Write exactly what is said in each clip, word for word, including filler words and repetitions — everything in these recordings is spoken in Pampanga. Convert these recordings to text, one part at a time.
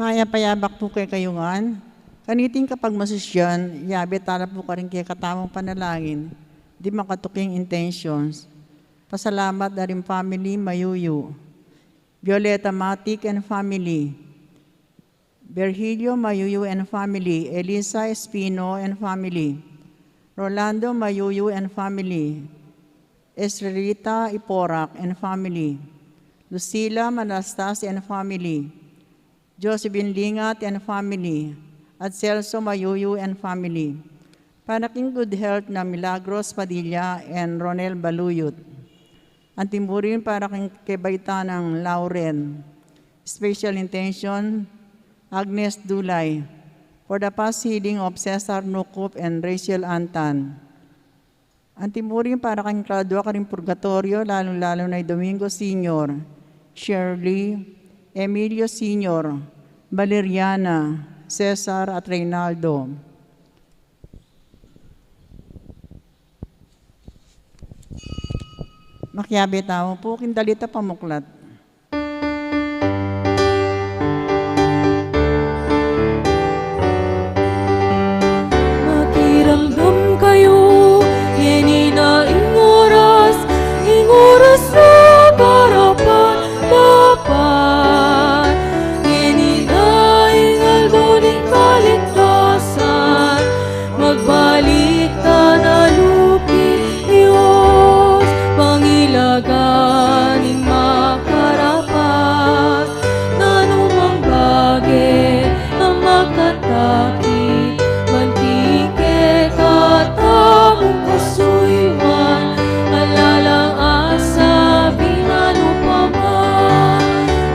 Mayap a yabak pu kekayu ngan. Kaniting kapagmasusyan, yabe tala pu karing kekatamung panalangin, di makatuking intentions. Pasalamat da ring family Mayuyu. Violeta Matic and family. Virgilio Mayuyu and family. Elisa Espino and family. Rolando Mayuyu and family. Estrelita Iporac and family. Lucila Manastas and family. Josephine Lingat and family. At Celso Mayuyu and family. Para king good health na Milagros Padilla and Ronel Baluyut. Antimurin para king kebaitan nang Lauren. Special intention, Agnes Dulay. For the past healing of Cesar Nukup and Rachel Antan. Antimurin para king kaladua karing purgatorio, lalung-lalu na i Domingo Senior, Shirley, Emilio Senior, Valeriana, Cesar at Reynaldo. Makiabe tamu pu king dalit a pamuklat. Makiramdam kayu, ngeni na ing oras, ing oras na karapat-dapat. Ngeni na ing aldo ning kaligtasan, magbalik ta na lupit Dios, pangilagan ing makarapat. Nanumang bage a makatakit, ban king kekatamung kasuyuan, ala lang asabi nanu pa man.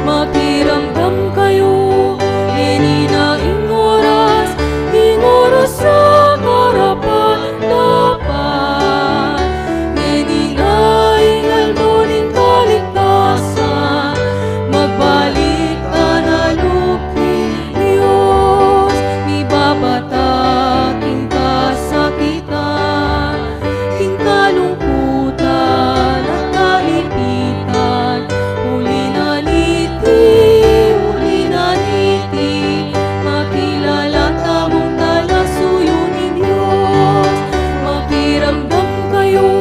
Makiramdam kayu, ngeni na ing oras, ing oras a karapat-dapat. Ngeni na ing aldo ning kaligtasan, magbalik ta na lupit Dios, mibabatak ing kasakitan, ing kalungkutan at kaipitan. Uli na niti, uli na niti, makilala tamung talasuyu ning Dios. Makiramdam kayu,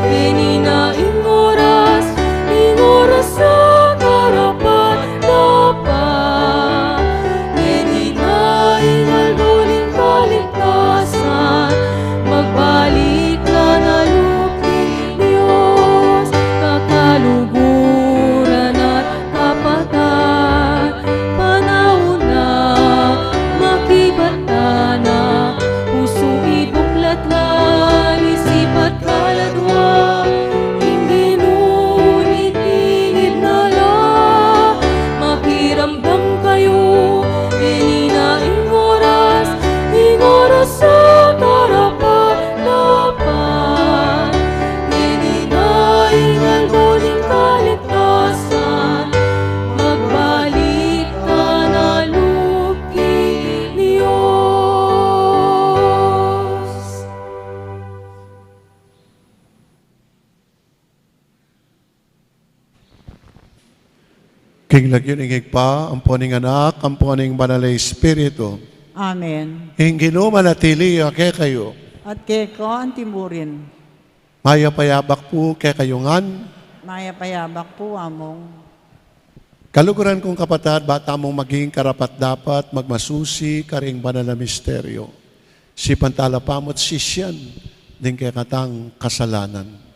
ngeni na ing oras, ing oras a karapat-dapat. Ngeni na ing aldo ning kaligtasan, magbalik ta na lupit Dios, kakaluguran at kapatad. Panaun na makibat ta na, pusu, ibuklat la, isip at kaladwa, ing Ginu itinib na la. Makiramdam kayu, ngeni na ing oras, ing oras a karapat-dapat. Ngeni na ing aldo ning kaligtasan, magbalik ta na lupit Dios. King lagyu ning Ibpa, ampo ning Anak, ampo ning Banal a Espiritu. Amen. Ing Ginu manatili ya kekayu. At keka antimurin. Mayap a yabak pu kekayu ngan. Mayap a yabak pu, Among. Kaluguran kung kapatad, ba tamung maging karapat-dapat magmasusi karing banal a misteryo. Sipan tala pamu't sisian ding kekatang kasalanan.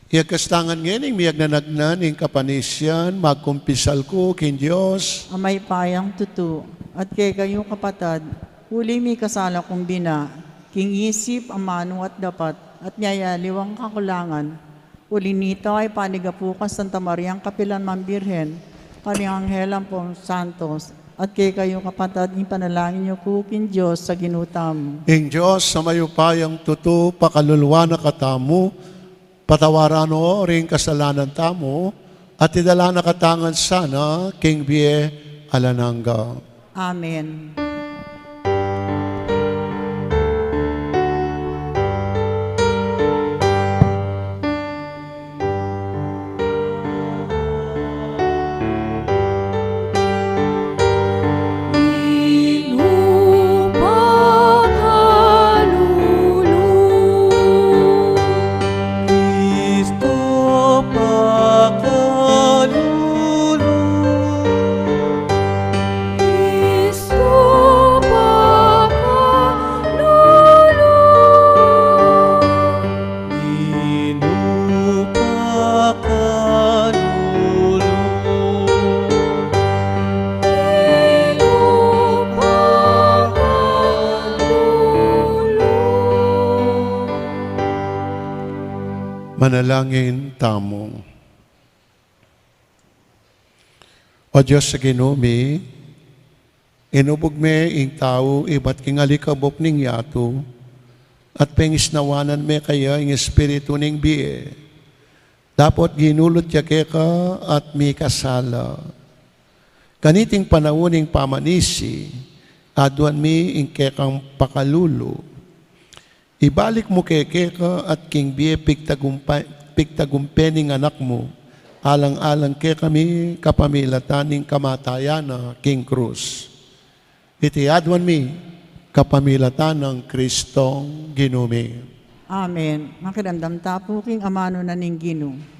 Iyagkas ta ngan ngening miyagnanagnan ing kapanisian, magkumpisal ku king Dios a mayupayang tutu, at kekayu kapatad, uli mikasala kung bina, king isip, amanu at dapat, at miyayaliwang kakulangan. Uli nita, ipanigapu kang Santa Mariang kapilan man Birhen, karing anghel ampong santos, at kekayu kapatad, ipanalangin yu ku king Dios a Ginu tamu. Ing Dios a mayupayang tutu pakalulu na katamu, patawaran no ring kasalanan tamu, at idala na katamu ngan sana king bie alang angga. Amen. Manalangin tamu. O Dios a Ginu mi, inubug me ing tau ibat king alikabuk ning yatu, at pengisnawanan me kaya ing espiritu ning bie, dapot ginulut ya keka at mikasala. Kaniting panaun ning pamanisi, aduan mi ing kekang pakalulu. Ibalik mu ke keka at king bie pigtagumpa-, pigtagumpe ning Anak mu, alang-alang kekami kapamilatan ning kamatayan na king krus. Iti aduan mi kapamilatan nang Kristong Ginu mi. Amen. Makiramdam ta pu king amanu na ning Ginu.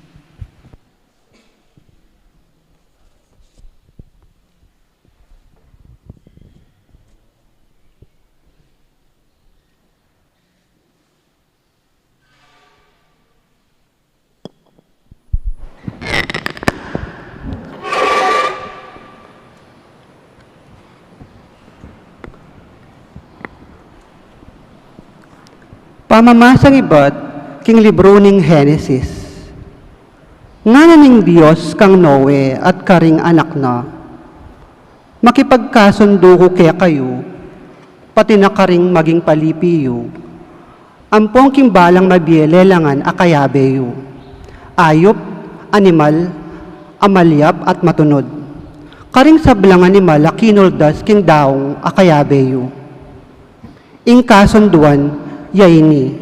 Pamamasang ibat king libru ning Genesis. Ngana ning Dios kang Noe at karing anak na, "Makipagkasundu ku kekayu, pati na karing maging palipi yu, ampong king balang mabie lelangan a kayabe yu, ayup, animal a malyap at matunud, karing sablang animal a kinuldas king daung a kayabe yu." Ing kasunduan ya ini: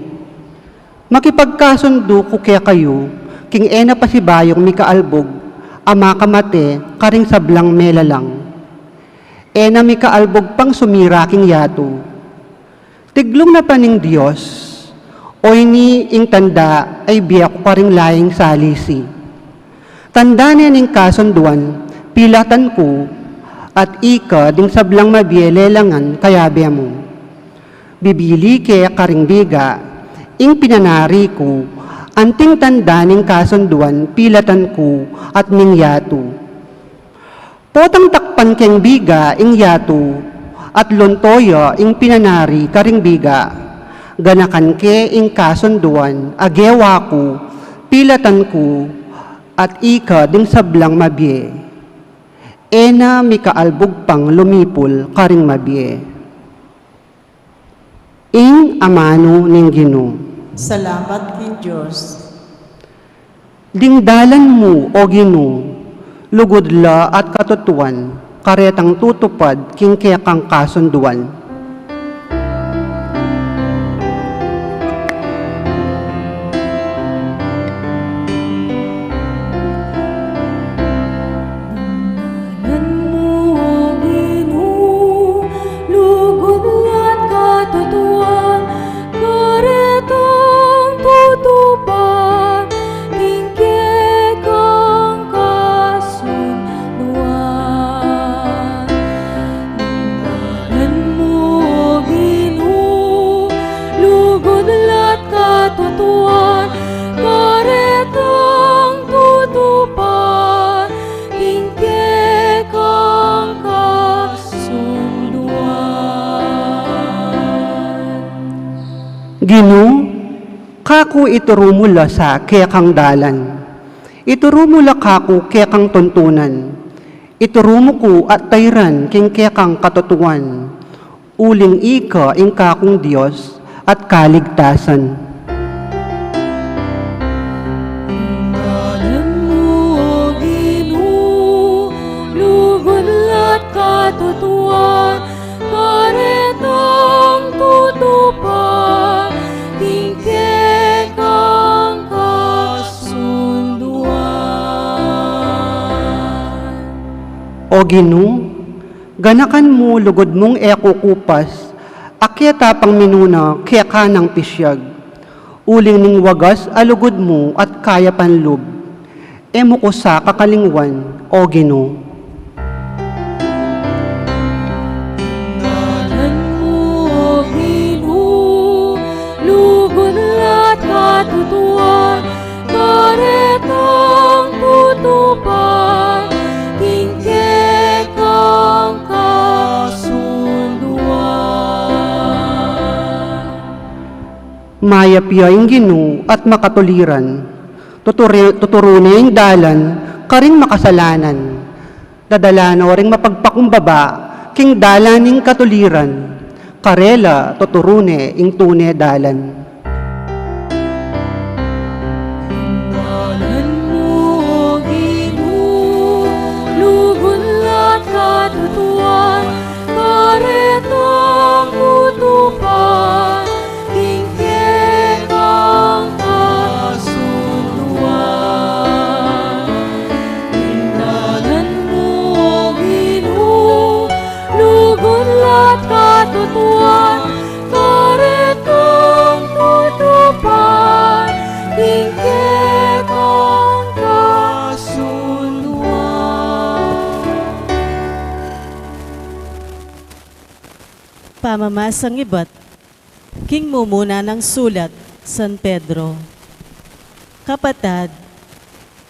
"Makipagkasundu ku kekayu king e na pasibayung mikaalbug a makamate karing sablang melalang. E na mikaalbug pang sumira king yatu." Tiglung na pa ning Dios, "O ini ing tanda a ibie ku karing laying salisi. Tanda ne ning kasunduan pilatan ku at ika ding sablang mabie lelangan kayabe mu. Bibili ke karing biga ing pinanari ku, anting tanda ning kasunduan pilatan ku at ning yatu. Potang takpan keng biga ing yatu at lunto ya ing pinanari karing biga. Ganakan ke ing kasunduan a gewa ku, pilatan ku at ika ding sablang mabie. E na mikaalbug pang lumipul karing mabie." Ing amanu ning Ginu. Salamat king Dios. Ding dalan mu, O Ginu, lugud la at katutuan, karetang tutupad king kekang kasunduan. Dalan mu, O Ginu, lugud la't katutuan, karetang tutupad king kekang kasunduan. Dalan mu, O Ginu, lugud la't katutuan, karetang tutupad king kekang kasunduan. Ginu, kaku ituru mu la sa kekang dalan. Ituru mu la kaku kekang tuntunan. Ituru mu ku at tairan king kekang katutuan. Uling ika ing kakung Dios at kaligtasan. Dalan mu, O Ginu, lugud la't katutuan, karetang tutupad king kekang kasunduan. O Ginu, ganakan mu lugud mung e kukupas, a keta pang minuna keka nang pisyag. Uling ning wagas a lugud mu at kayapan lub, e mu ku sa kakalingwan, O Ginu. Dalan mu, O Ginu, lugud la't katutuan, karetang tutupad king kekang kasunduan. Mayap ya ing Ginu at makatuliran. Tuturi-, tuturu ne ing dalan karing makasalanan. Dadala no ring mapagpakumbaba king dalan ning katuliran. Karela tuturu ne ing tune dalan. Dalan mu, O Ginu, lugud la at katutuan, karetang tutupad ing kekang kasunduan. Ing dalan mu, O Ginu, lugud la at katutuan, karetang tutupad ing kekang kasunduan. Pamamasang ibat king mumuna nang sulat San Pedro. Kapatad,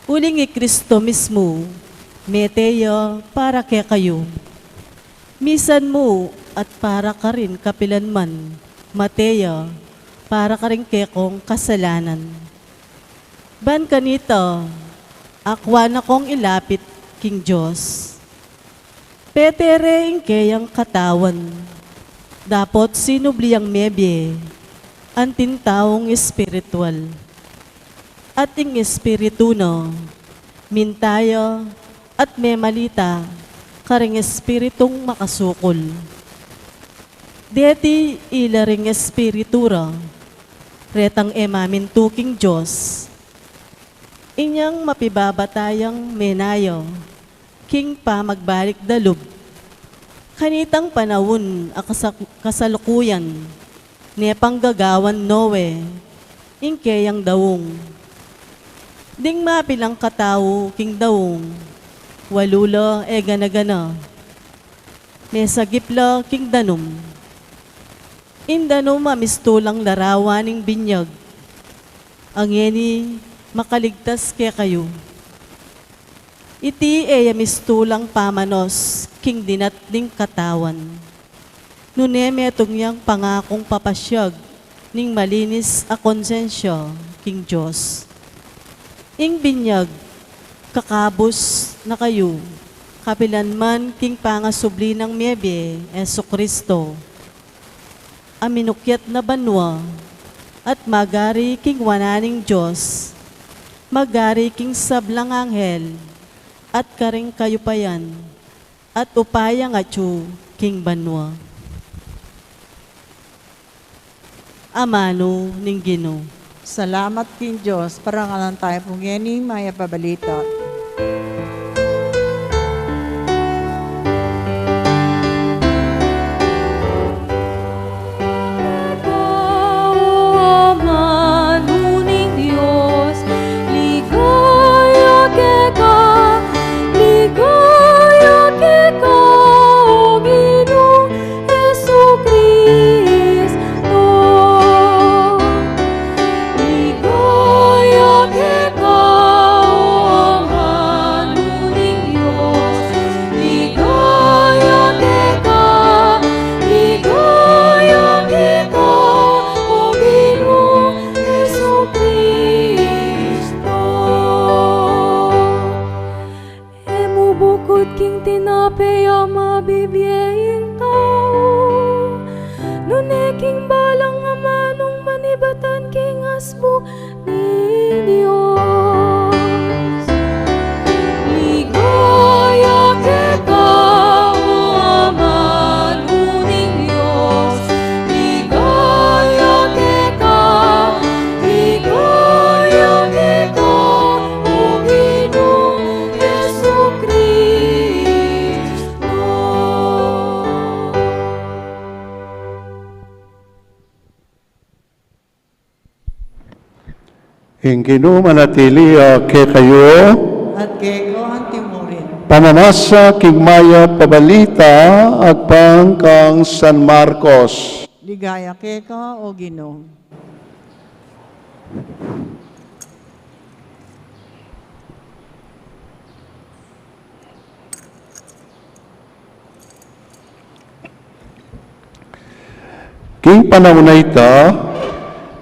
uling i Kristo mismu mete ya para kekayu. Misan mu at para karin kapilan man mate ya para karing kekong kasalanan. Ban kanita, akwan akong ilapit king Dios. Pete re ing keyang katawan, dapot sinubli yang mebie anting taung espiritual. At ing espiritu na, minta ya at memalita karing espiritung makasukul. Deti ila ring espiritu ra, retang e mamintu king Dios. Inyang mapibabata yang menaya king pamagbalik da lub. Kanitang panaun a kasak-, kasalukuyan, ne pang gagawan Noe ing keyang daung. Ding mapilang katau king daung, walu la e gana-gana. Mesagip la king danum. Ing danum a mistulang larawan ning binyag, a ngeni makaligtas kekayu. Iti e ya mistulang pamanos king dinat ning katawan, nune metung yang pangakung papasyag ning malinis a konsensya king Dios. Ing binyag, kakabus na kayu, kapilan man king pangasubli nang mebie, Jesucristo, a minukyat na banua, at magari king wanan ning Dios, magari king sablang anghel, at karing kayupayan, at upayang atyu king banua. Amanu ning Ginu. Salamat king Dios. Parangalan tayu pu ngeni ing mayap a balita. Amanu ning Dios, ligaya keka, ligaya keka, O Ginu, Jesucristo. Ligaya keka, O Amanu ning Dios. Ligaya keka, ligaya keka, O Ginu, Jesucristo. E mu bukud king tinape ya mabibie ing tau, nune king balang amanung manibatan king asbuk ning Dios. Ligaya keka, O Amanu ning Dios. Ligaya keka, ligaya keka, O Ginu, Jesucristo. Ing Ginu manatili ya kekayu. At keka antimurin. Pamamasa king mayap a balita agpang kang San Marcos. Ligaya keka, O Ginu. King panaun a ita,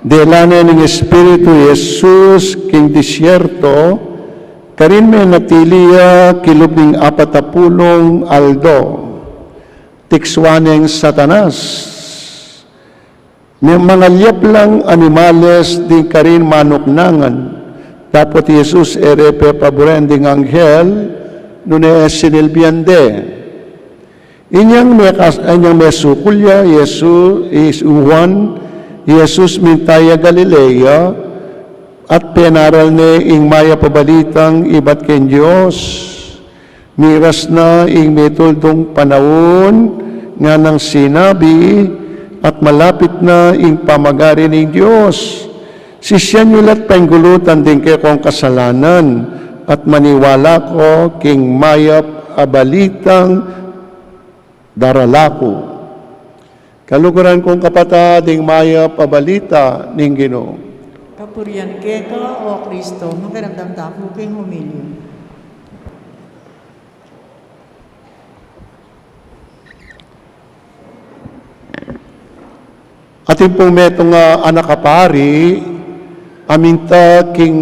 Dela ne ning Espiritu i Jesus king desierto, karin menatili ya kilub ning apat a pulung aldo. Tikswan neng Satanas. Me-, mangalyap lang animales ding karin manuknangan. Dapot i Jesus e re pepaburen ding anghel, nune sinilbian de. Inyang mekas-, inyang mesukul ya i Jesu, i Juan, i Jesus minta ya Galilea, at penaral ne ing mayap a balitang ibat king Dios. Miras na ing mituldung panaun, nganang sinabi, at malapit na ing pamagari ning Dios. Sisian yu la't painggulutan ding kekong kasalanan, at maniwala ko king mayap a balitang darala ku. Kaluguran kung kapatad, ing mayap a balita ning Ginu. Kapurian keka, O Kristo. Makiramdam tamu king homilya. Atin pung metung a anak a pari, a minta king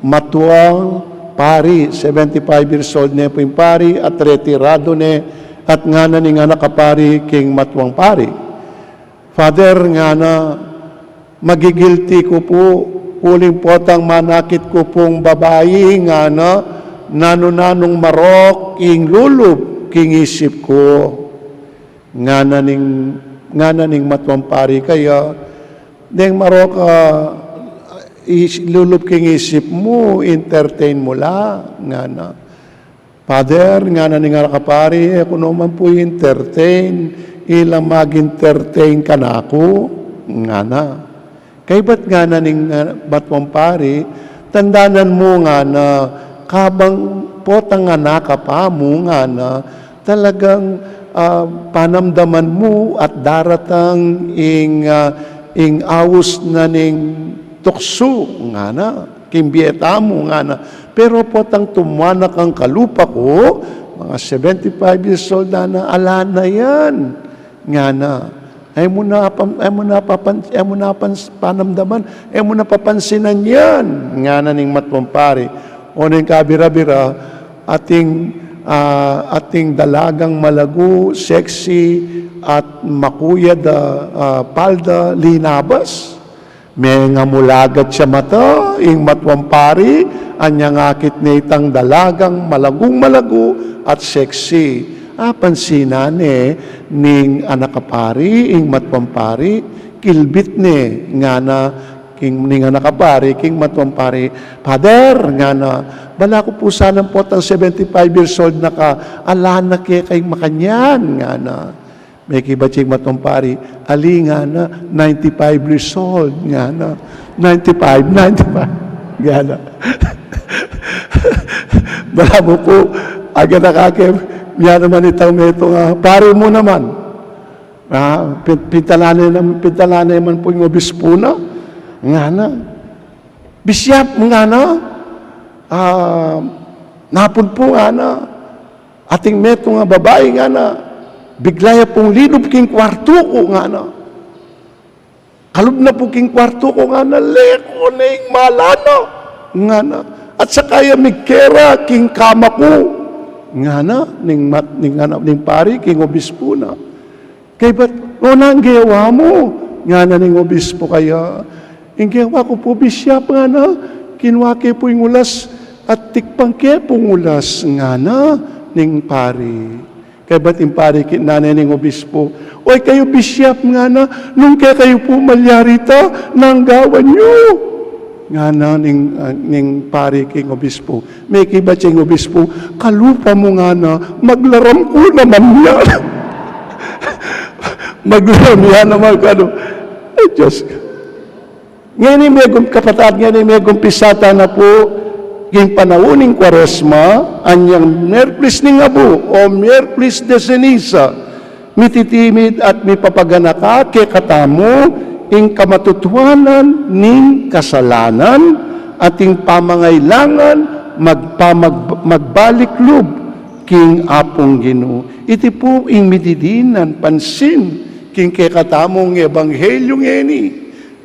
matuang pari, seventy-five years old ne pu ing pari, at retirado ne, at ngana ning anak a pari king matuang pari, "Father," ngana, "magigilti ku pu, uling potang manakit ku pung babai," ngana, "nanu-nanung marok ing lulub king isip ku." Ngana ning, ngana ning matuang pari kaya, "Deng marok a is-, lulub king isip mu, entertain mu la," ngana. "Father," ngana ning anak a pari, "e ku naman pu i-entertain, ila mag-entertain kanaku," ngana. Kaybat ngana ning, ah, matuang pari, "Tandanan mu," ngana, "kabang potang anak ka pa mu," ngana, "talagang, ah, panamdaman mu at daratang ing, ah, ing aus na ning tuksu," ngana, "king bie tamu," ngana. "Pero potang tumana kang kalupa ku, mga seventy-five years old na, ala na yan," ngana. "E mu na pan-, e mu na papan-, e mu na pans-, panamdaman, e mu na papansinan yan," ngana ning matuang pari. O ning kabira-bira, ating, ah, ating dalagang malagu, sexy, at makuyad a, ah, palda, linabas. Mengamulagat ya mata ing matuang pari, anyang akit ne itang dalagang malagung-malagu at sexy. Apansinan ne ning anak a pari ing matuang pari, kilbit ne, ngana king, ning anak a pari king matuang pari, "Father," ngana, "balaku pu sanang potang seventy-five years old na ka, ala na keka ing makanyan," ngana. Mekibat ya ing matuang pari, "Ali," ngana, "ninety-five years old," ngana. "Ninety-five, ninety-five," ngana. "Balamu pu, agad a kake, mia naman itang metung a pari mu naman. Ah, pin-, pintalan ne nam-, pintalan ne man pu ing obispu na," ngana. "Bishop," ngana, "ah, napun pu," ngana, "ating metung a babai," ngana, "bigla ya pung lilub king kwartu ku," ngana. "Kalub na pu king kwartu ku," ngana, "leko ne ing mala na," ngana, "at saka ya migkera king kama ku," ngana ning mat-, ning, ngana ning pari king obispu na. "Kaybat, nanu nang gewa mu?" ngana ning obispu kaya. "Ing gewa ku pu, Bishop," ngana, "kinua ke pu ing ulas at tikpan ke pung ulas," ngana ning pari. Kaybat ing pari, kinana ning obispu, "Oy kayu, Bishop," ngana, "nung kekayu pu malyari ita, nanu nang gawan yu?" ngana ning, ah, ning pari king obispu. Mekibat ya ing obispu, "Kalupa mu," ngana, "maglaram ku naman ya." Maglaram ya naman kanu. Ay, Diyos. Ngeni megum-, kapatad, ngeni megumpisa tana pu king panaun ning Kuaresma, anyang Miyerkules ning Abu, o Miyerkules de Ceniza, mititimid at mipapaganaka kekatamu ing kamatutuanan ning kasalanan at ing pamangailangan magpamag-, magbalik lub king Apung Ginu. Iti pu ing mididinan pansin king kekatamung ebanghelyu ngeni.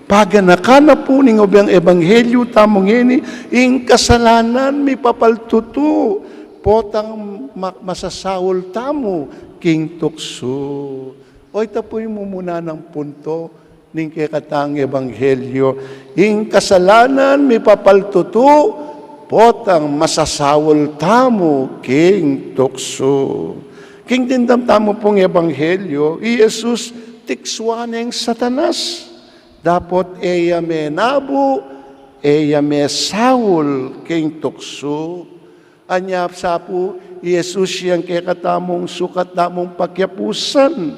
Paganakan na pu ning ebang-, ebanghelyu tamu ngeni, ing kasalanan mipapaltutu, potang ma-, masasaul tamu king tuksu. O, ita pu ing mumuna nang punto ning kekatang ebanghelyu, ing kasalanan mipapaltutu, potang masasaul tamu king tuksu. King dimdam tamu pung ebanghelyu, i Jesus tiksuan neng Satanas. Dapot e ya menabu, e ya mesaul king tuksu. Anya sa pu, i Jesus yang kekatamung sukat tamung pakiapusan.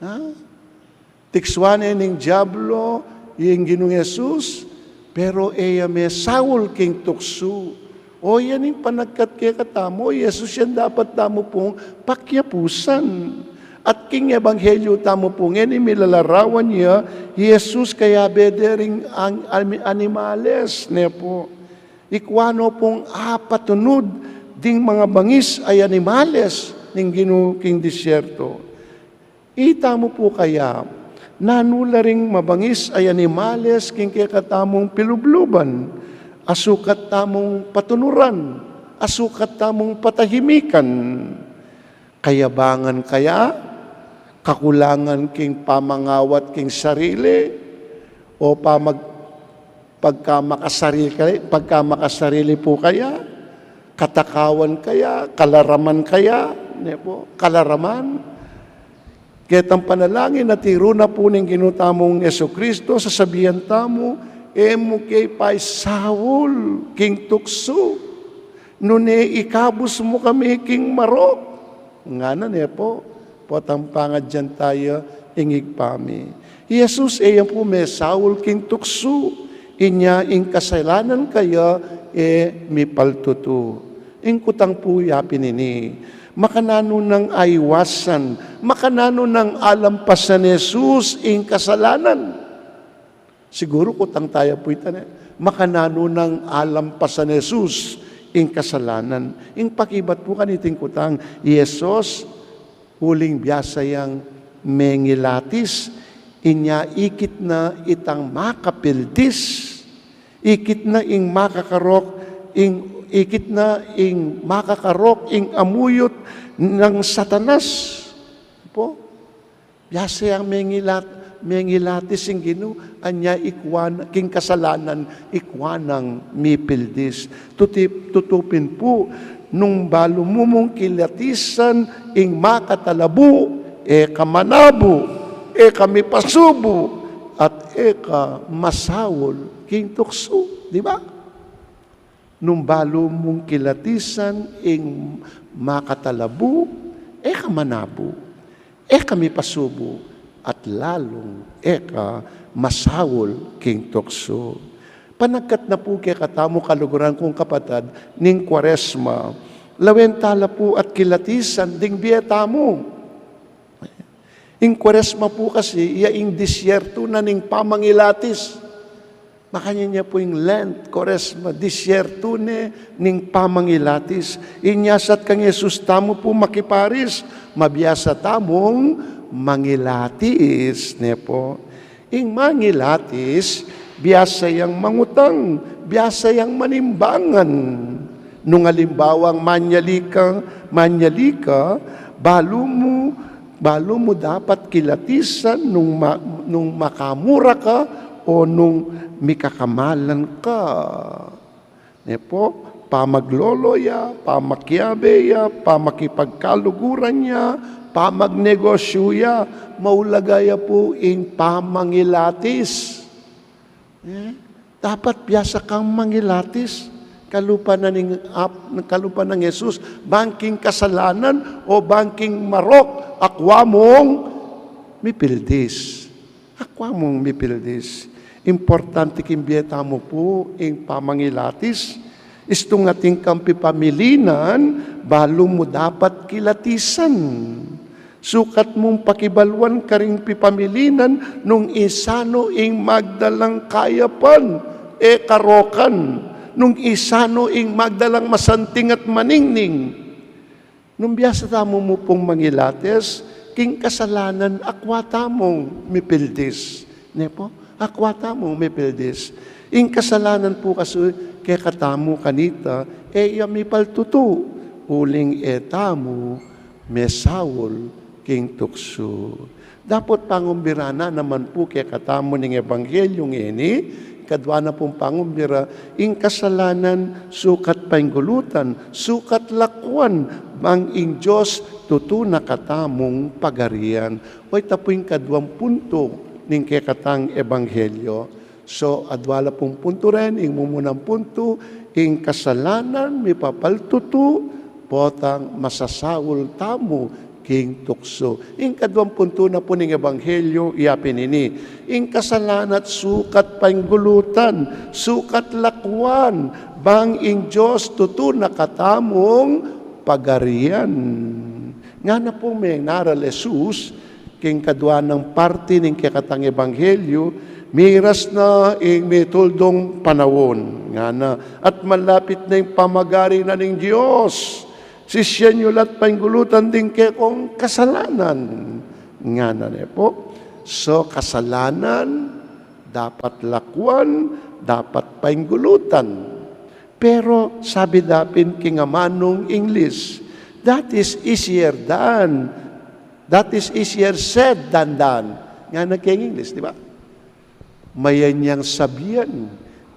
Ha? Tiksuan ne ning Diablo ing Ginung Jesus, pero e ya mesaul king tuksu. O, yan ing panagkat kekatamu, i Jesus yang dapat tamu pung pakiapusan. At king ebanghelyu tamu pu ngeni, milalarawan ya i Jesus kayabe de ring an-, an-, animales, ne pu. Ikua no pung apatunud ding mangabangis a animales ning Ginu king disyerto. Itamu pu kaya, nanu la ring mabangis a animales king kekatamung pilubluban, a sukat tamung patunuran, a sukat tamung patahimikan? Kayabangan kaya, kakulangan king pamangawat king sarili, o pamag-, pagkamakasarili, pagkamakasarili pu kaya, katakawan kaya, kalaraman kaya, ne pu, kalaraman. Ketang panalangin a tiru na pu ning Ginu tamung Jesucristo, sasabian tamu, e mu ke paisaul king tuksu, nune ikabus mu kami king marok. Ngana ne pu, potang pangadyan taya, ing Ibpa mi. I Jesus e ya pu mesaul king tuksu, inya ing kasalanan kaya e mipaltutu. Ing kutang pu ya pin ini, makananu nang aiwasan, makananu nang alampasan Jesus ing kasalanan? Siguru kutang taya pu ita ne, makananu nang alampasan Jesus ing kasalanan? Ing pakibat pu kaniting kutang, i Jesus, uling biasa yang mengilatis, inya ikit na itang makapildis, ikit na ing makakarok, ing, ikit na ing makakarok, ing amuyut nang Satanas. Pu, biasa yang mengilat-, mengilatis ing Ginu, anya ikua na, king kasalanan, ikua nang mipildis. Tutu-, tutu pin pu, nung balu mu mung kilatisan ing makatalabu, e ka manabu, e ka mipasubu, at e ka masaul king tuksu. Di ba? Nung balu mung kilatisan ing makatalabu, e ka manabu, e ka mipasubu, at lalung e ka masaul king tuksu. Panagkat na pu kekatamu, kaluguran kung kapatad, ning Kuaresma, lawen tala pu at kilatisan ding bie tamu. Ing Kuaresma pu kasi, iya ing disyertu na ning pamangilatis. Makanyan ya pu ing Lent, Kuaresma, disyertu ne ning pamangilatis. Inya sat kang Jesus tamu pu makiparis, mabiasa tamung mangilatis, ne pu. Ing mangilatis, biasa yang mangutang, biasa yang manimbangan. Nung alimbawang manyali ka, manyali ka, balu mu, balu mu dapat kilatisan nung ma-, nung makamura ka o nung mikakamalan ka. Ne pu, pamaglolo ya, pamakiabe ya, pamakipagkaluguran ya, pamagnegosyu ya, maulaga ya pu ing pamangilatis. Eh, dapat biasa kang mangilatis. Kalupa na ning ap-, kalupa nang Jesus, bang king kasalanan o bang king marok, akua mung mipildis. Akua mung mipildis. Importante king bie tamu pu ing pamangilatis. Istung atin kang pipamilinan, balu mu dapat kilatisan. Sukat mung pakibaluan karing pipamilinan nung isanu ing magdalang kayapan, e karokan, nung isanu ing magdalang masanting at maningning. Nung biasa tamu mu pung mangilatis, king kasalanan akua tamung mipildis. Ne pu? Lakwa tamung mepildis. Ing kasalanan pu kasi kekatamu kanita, e ya mipaltutu, uling e tamu mesaul king tuksu. Dapot pangumbira na naman pu kekatamu ning ebanghelyu ngeni, kadwa na pung pangumbira, ing kasalanan sukat painggulutan, sukat lakwan, bang ing Dios tutu na katamung pagarian. O ita pu ing kaduang puntu ning kekatang ebanghelyu. So, adwa la pung puntu ren, ing mumunang puntu, ing kasalanan mipapaltutu, potang masasaul tamu king tuksu. Ing kaduang puntu na pu ning ebanghelyu, iya pin ini. Ing kasalanan sukat painggulutan, sukat lakwan, bang ing Dios tutu na katamung pagarian. Ngana pu ing mengaral Jesus, king kadwa nang parti ning kekatang ebanghelyu, miras na ing mituldung panaun, ngana, at malapit na ing pamagari na ning Dios. Sisian yu la't painggulutan ding kekong kasalanan, ngana ne pu. So, kasalanan, dapat lakwan, dapat painggulutan. Pero sabi da pin king amanung English, "That is easier than, that is easier said than done." Ngana king English, di ba? Mayan yang sabian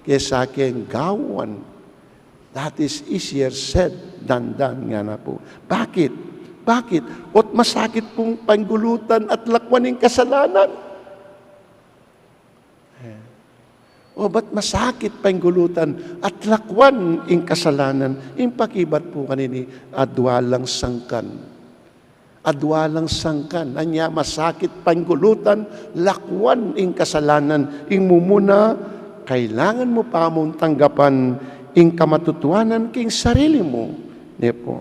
kesa king gawan. That is easier said than done, ngana pu. Bakit? Bakit? Ot masakit pung painggulutan at lakwan ing kasalanan. Eh. O ba't masakit painggulutan at lakwan ing kasalanan? Ing pakibat pu kanini, adwa lang sangkan. Adwa lang sangkan. Anya masakit painggulutan, lakwan ing kasalanan. Ing mumuna, kailangan mu pa mung tanggapan ing kamatutuanan king sarili mu. Ne pu.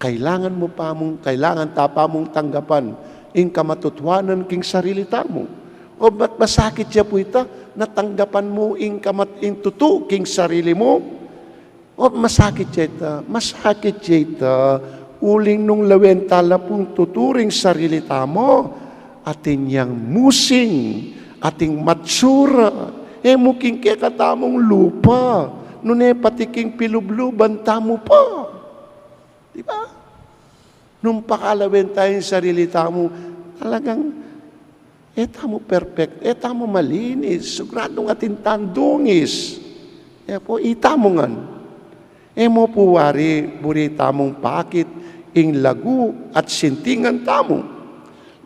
Kailangan mu pa mung, kailangan ta pa mung tanggapan ing kamatutuanan king sarili tamu. O ba't masakit ya pu ita, na tanggapan mu ing kamat-, ing tutu king sarili mu? O masakit ya ita, masakit ya ita, uling nung lawen ta la pung tutu ring sarili tamu, atin yang musing, atin matsura, e mu king kekatamung lupa, nune pati king pilubluban tamu pa. Di ba? Nung pakalawen ta ing sarili tamu, talagang e tamu perfect, e tamu malinis, siguradung atin tang dungis. E pu, itamu ngan. E mu pu wari buri tamung pakit ing lagu at sintingan tamu.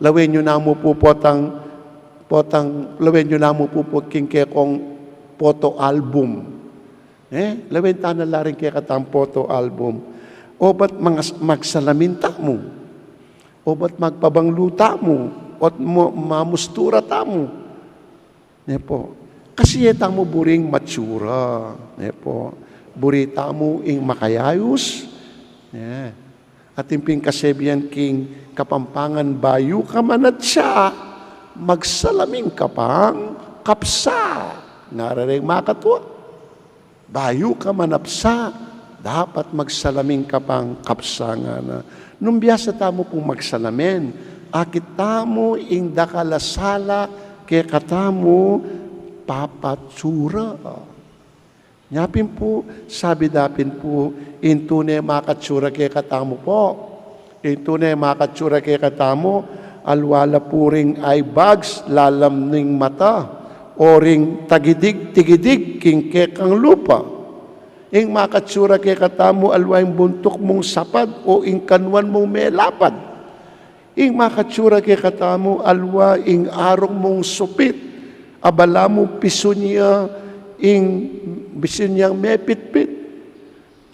Lawen yu namu pu potang, potang, lawen yu namu pu po king kekong photo album. Eh, lawen ta na la ring kekatang photo album. O ba't mangas-, magsalamin tamu? O ba't magpabanglu tamu? O't mo-, mamustura tamu? Ne pu. Kasi e tamu buring matsura. Ne pu. Buri tamu ing makayayus. Ne. Atin pin kasabian king Kapampangan, bayu ka manatsa, magsalamin ka pang kapsa. Ngara reng makatua. Bayu ka manapsa, dapat magsalamin ka pang kapsa, ngana. Nung biasa tamu pung magsalamin, akit tamu ing dakal a sala kekatamu, papatsura. Nya pin pu, sabi da pin pu, ing tune makatsura kekatamu pu. Ing tune makatsura kekatamu, aliwa la pu ring eye bags, lalam ning mata, o ring tagidig-tigidig king kekang lupa. Ing makatsura kekatamu, aliwa ing buntuk mung sapad, o ing kanuan mung melapad. Ing makatsura kekatamu, aliwa ing arung mung supit, abala mu pisun ya ing, pisun yang mepitpit.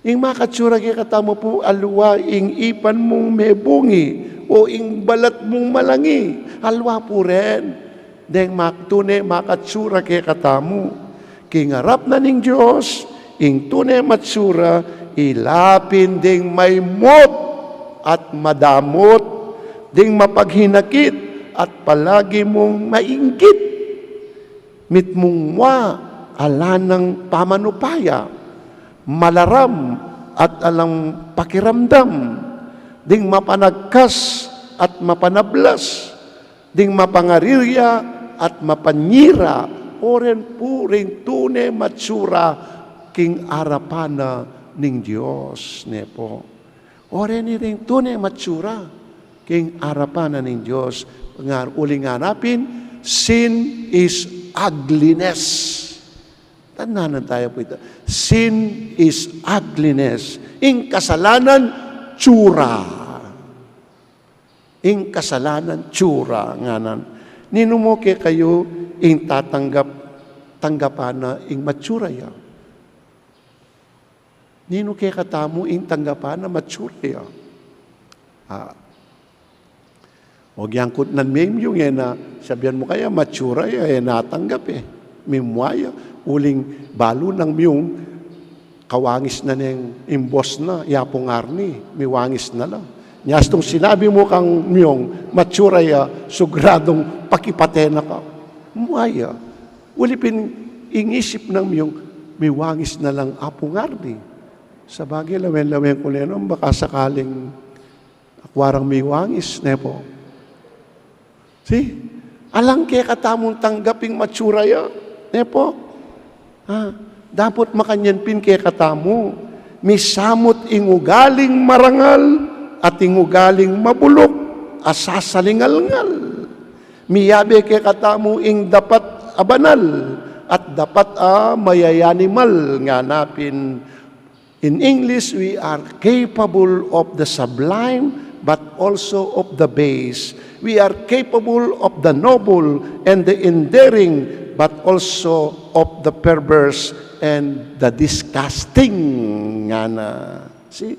Ing makatsura kekatamu pu, aliwa ing ipan mung mebungi, o ing balat mung malangi, aliwa pu ren. Deng mak-, tune makatsura kekatamu. King arap na ning Dios, ing tune matsura, ila pin ding maimut at madamut, ding mapaghinakit at palagi mung mainggit. Mitmung wa, ala nang pamanupaya, malaram at alang pakiramdam, ding mapanagkas at mapanablas, ding mapangarirya at mapanyira, o ren pu ring tune matsura king arapan na ning Dios, ne po. O ren ring tune matsura king arapan na ning Dios, nga uling ngana pin, sin is ugliness. Tandaan tayo po ita. Sin is ugliness. Ing kasalanan, tsura. Ing kasalanan, tsura, ngana. Ninu mu kekayu ing tatanggap, tanggapan na ing matsura ya? Ninu kekatamu ing tanggapan na matsura ya? Ah. O, giyangkut nang miyung, e na, sabian mu kaya, matsura ya, e na tanggap e. Mimua ya, uling balu nang miyung, kawangis na neng ing boss na, i Apung Arnie, miwangis na la. Nya istung sinabi mu kang miyung, matsura ya, siguradung pakipate na ka. Mua ya. Uli pin ing isip nang miyung, miwangis na lang Apung Arnie. Sabagay, lawen-lawen ku ne no, baka sakaling akua rang miwangis, ne po. See? Alang kekatamung tanggap ing matsura ya, ne po? Ah, dapot makanyan pin kekatamu, misamut ing ugaling marangal at ing ugaling mabuluk a sasalingalngal. Miyabe kekatamu ing dapat a banal at dapat a mayayanimal, ngana pin. In English, we are capable of the sublime, but also of the base. We are capable of the noble and the endearing, but also of the perverse and the disgusting. Ngana. See?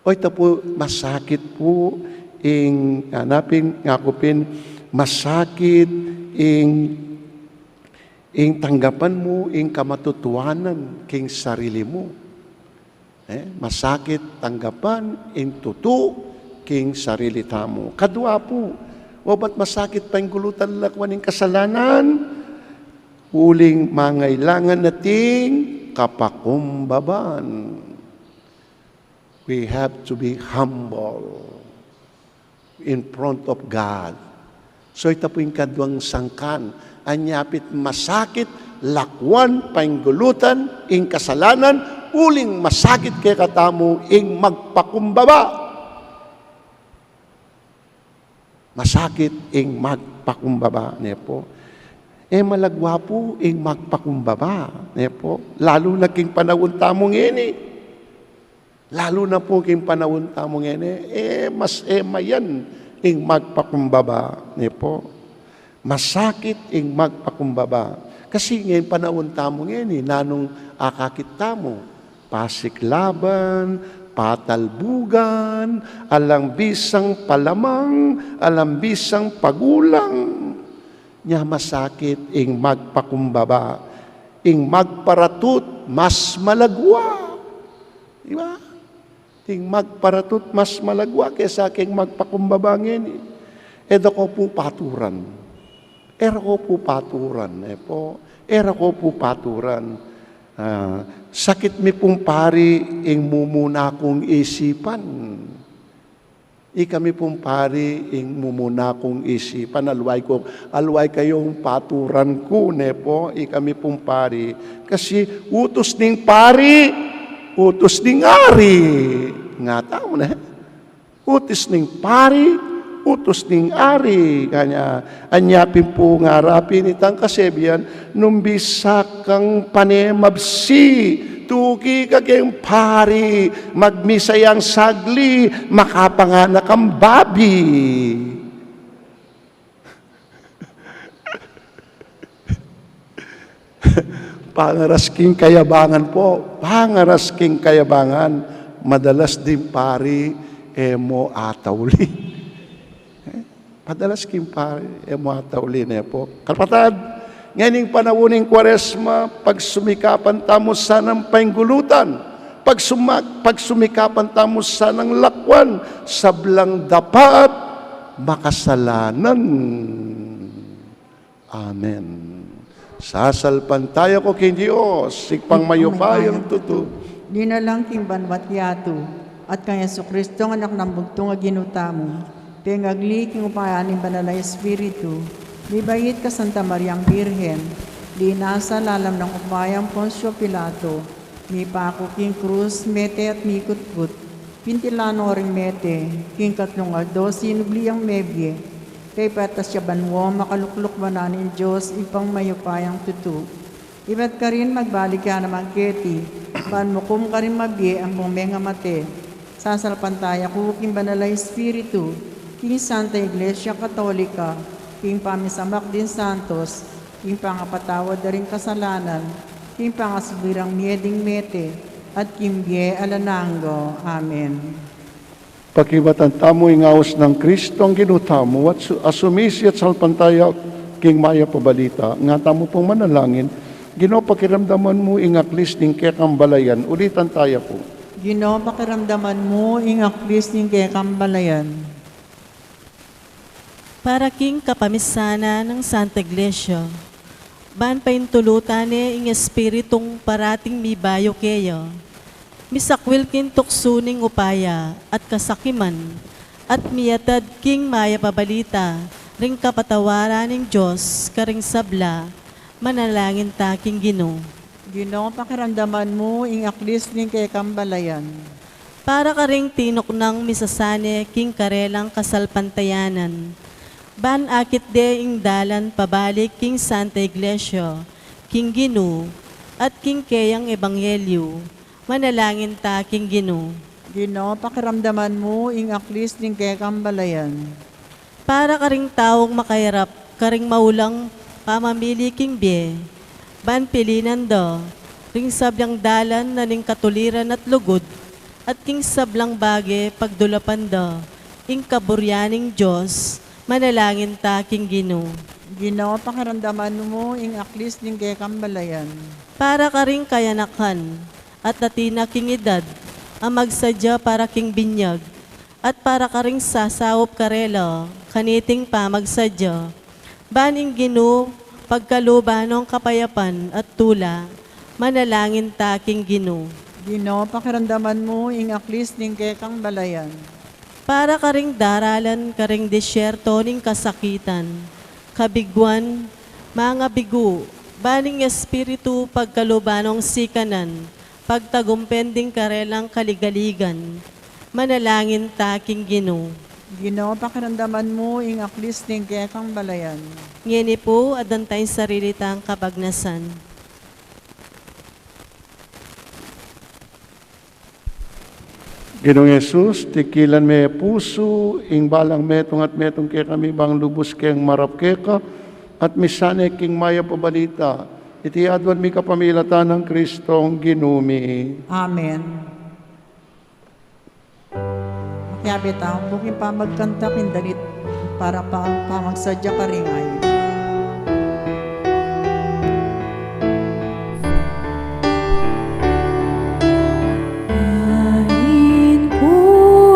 O, ita pu, masakit pu ing, ngana pin, ngaku pin, masakit ing ing tanggapan mu ing kamatutuanan king sarili mu. Eh, masakit tanggapan ing tutu king sarili tamu. Kadua pu, obat masakit painggulutan lakwan ing kasalanan, uling mangailangan na ting kapakumbabaan. We have to be humble in front of God. So, ita pu ing kaduang sangkan, anya pin masakit lakwan painggulutan ing kasalanan, uling masakit kekatamu ing magpakumbaba. Masakit ing magpakumbaba, ne po. E malagwa pu ing magpakumbaba, ne po. Lalu na king panaun tamu ngeni. Lalu na pu king panaun tamu ngeni, e mas e mayan ing magpakumbaba, ne po. Masakit ing magpakumbaba. Kasi ngeni panaun tamu ngeni, nanung akakit tamu? Pasiklaban, patalbugan, alang bisang palamang, alang bisang pagulang. Nya masakit ing magpakumbaba. Ing magparatut mas malagwa. Di ba? Ing magparatut mas malagwa kesa king magpakumbaba ngeni. E da ko pu paturan. E ra ko pu paturan, e po. E ra ko pu paturan. Ah, sakit mi pung pari ing mumuna kung isipan. Ikami pung pari ing mumuna kung isipan. Alway ku, alway kayung paturan ku, ne po, ikami pung pari. Kasi utus ning pari, utus ning ari. Nga tau, ne? Utus ning pari, utus ning ari. Kanya, anya pin pu ngara pin itang kasebian, nung bisa kang pane mabsi, tuki ka keng pari, magmisa yang sagli, makapangana kang babi. Pangaras king kayabangan po, pangaras king kayabangan, madalas ding pari, e mo atauli. Madalas king pari, e mo atauli, ne po. Kapatad, ngening panaun ning Kuaresma, pagsumikapan tamu sanang painggulutan, pagsuma-, pagsumikapan tamu sanang lakwan, sablang dapat makasalanan. Amen. Sasalpantaya ku king Dios, Ibpang mayupayang tutu. Linalang king banwa't yatu, at kang Jesucristo, Anak nang bugtung a Ginu tamu, pengagli king upaya ning Banal a Espiritu, Mibait ka Santa Mariang Birhen, linasa lalam nang upayang Poncio Pilato, mipaku king krus, mete at mikutgut, pintilan no ring mete, king katlung aldo sinubli yang mebie, kaybat ya banua makalukluk wanan ning Dios Ibpang mayupayang tutu. Ibat karin magbalik ya naman keti, ban mukum karing mabie ampong mengamate. Sasalpantaya ku king Banal a Espiritu, king Santa Iglesia Katolika, king pamisamak ding santos, king pangapatawad da ring kasalanan, king pangasubli rang mie ding mete, at king bie alang angga. Amen. Pakibatan tamu ing aus nang Kristong Ginu tamu, at su-, a sumisi at salpantaya king mayap a balita. Nga tamu pung manalangin, Ginu, pakiramdaman mu ing aklis ning kekang balayan. Ulitan taya pu. Ginu, pakiramdaman mu ing aklis ning kekang balayan. Para king kapamisanan ning Santa Iglesia, ban paintulutan ne ing Espiritung parating mibayu keya, misakwil king tuksu ning upaya at kasakiman, at miatad king mayap a balita ring kapatawaran ning Dios karing sabla, manalangin ta king Ginu. Ginu, pakiramdaman mu ing aklis ning kekang balayan. Para karing tinuknang misasane king karelang kasalpantayanan, ban akit de ing dalan pabalik king Santa Iglesia, king Ginu, at king keyang ebanghelyu, manalangin ta king Ginu. Ginu, pakiramdaman mu ing aklis ning kekang balayan. Para karing taung makairap karing maulang pamamili king bie, ban pilinan da ring sablang dalan na ning katuliran at lugud, at king sablang bage pagdulapan da ing kaburian ning Dios, manalangin ta king Ginu. Ginu, pakiramdaman mu ing aklis ning kekang balayan. Para karing kayanakan at atin na king edad a magsadya para king binyag, at para karing sasaup karela kaniting pamagsadya, ban ing Ginu pagkaluban nong kapayapan at tula, manalangin ta king Ginu. Ginu, pakiramdaman mu ing aklis ning kekang balayan. Para karing daralan karing disyerto ning kasakitan, kabiguan, mangabigu, ban ing Espiritu pagkaluban nong sikanan, pagtagumpen ding karelang kaligaligan, manalangin ta king Ginu. Ginu, pakiramdaman mu ing aklis ning kekang balayan. Ngeni pu, adan tang sarili tang kapagnasan. Ginung Jesus, tikilan me pusu ing balang metung at metung kekami, bang lubus keng marap keka, at misane king mayap a balita. Iti aduan mi kapamilatan nang Kristong Ginu mi. Amen. Makiabe tamu pu king pamagkanta king dalit para pa, pamagsadya karing ayup. Ain ku,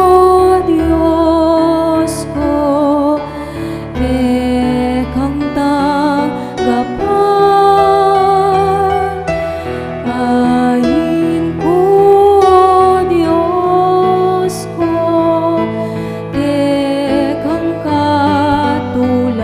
O Dios ku, kekang tanggapan. Ain ku, O Dios ku, kekang katulan.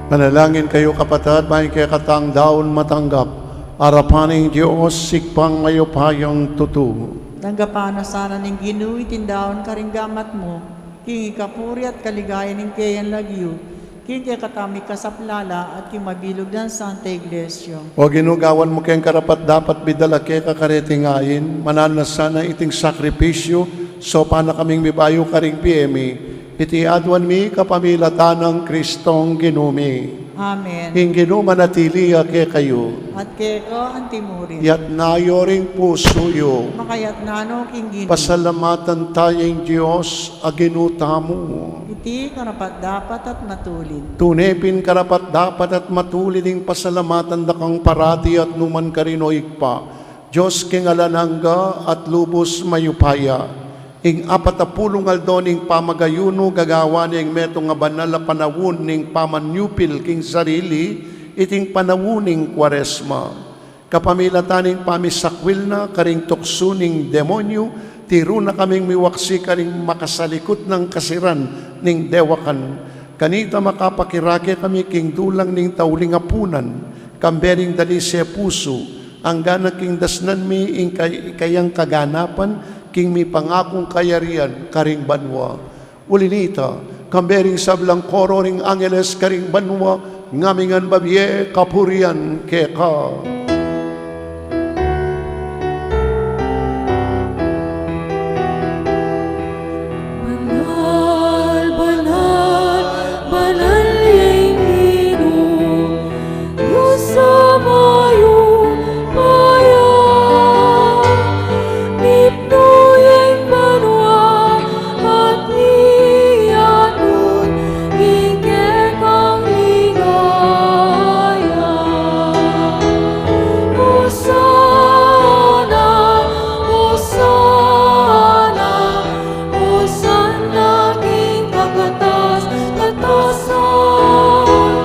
Manalangin kayu, kapatad, ban ing kekatang daun matanggap arapan ning Dios, Ibpang mayupayang tutu. Tanggapan na sana ning Ginu iting daun karing gamat mu, king ikapuri at kaligayan ning keyang lagyu, king kekatang mikasaplala at king mabilug nang Santa Iglesia. O Ginu, gawan mu keng karapat-dapat midala keka kareting ain, mananu na sana iting sakripisyu, saupan na kaming mibayu karing bie mi, iti aduan mi kapamilatan nang Kristong Ginu mi. Amen. Ing Ginu manatili ya kekayu. At keka antimurin. Yatna yu ring pusu yu. Makayatna no king Ginu. Pasalamatan taya ing Dios a Ginu tamu. Iti karapat-dapat at matulid. Tune pin karapat-dapat at matulid ing pasalamatan da kang parati at nukarin man, O Ibpa, Dios king alang angga at lubus mayupaya. Ing apat a pulung aldo ning pamagayunu, gagawan ne ing metung a banal a panaun ning pamanyupil king sarili, iting panaun ning Kuaresma. Kapamilatan ning pamisakwil na karing tuksu ning demonyu, tiru na kaming miwaksi karing makasalikut nang kasiran ning dewakan. Kanita makapakirake kami king dulang ning tauling apunan, kambe ring dalise pusu, anggang king dasnan mi ing kay-, kayang kaganapan king mipangakung kayarian karing banua. Uli nita, kambe ring sablang koro ring angeles karing banua, ngamingan babie kapurian keka. Banal, banal, banal ya ing Ginu, Dios a mayupaya. Mipnu ya ing banua at miatud ing kekang ligaya. Hosana, Hosana, Hosana king kakatas-katasan.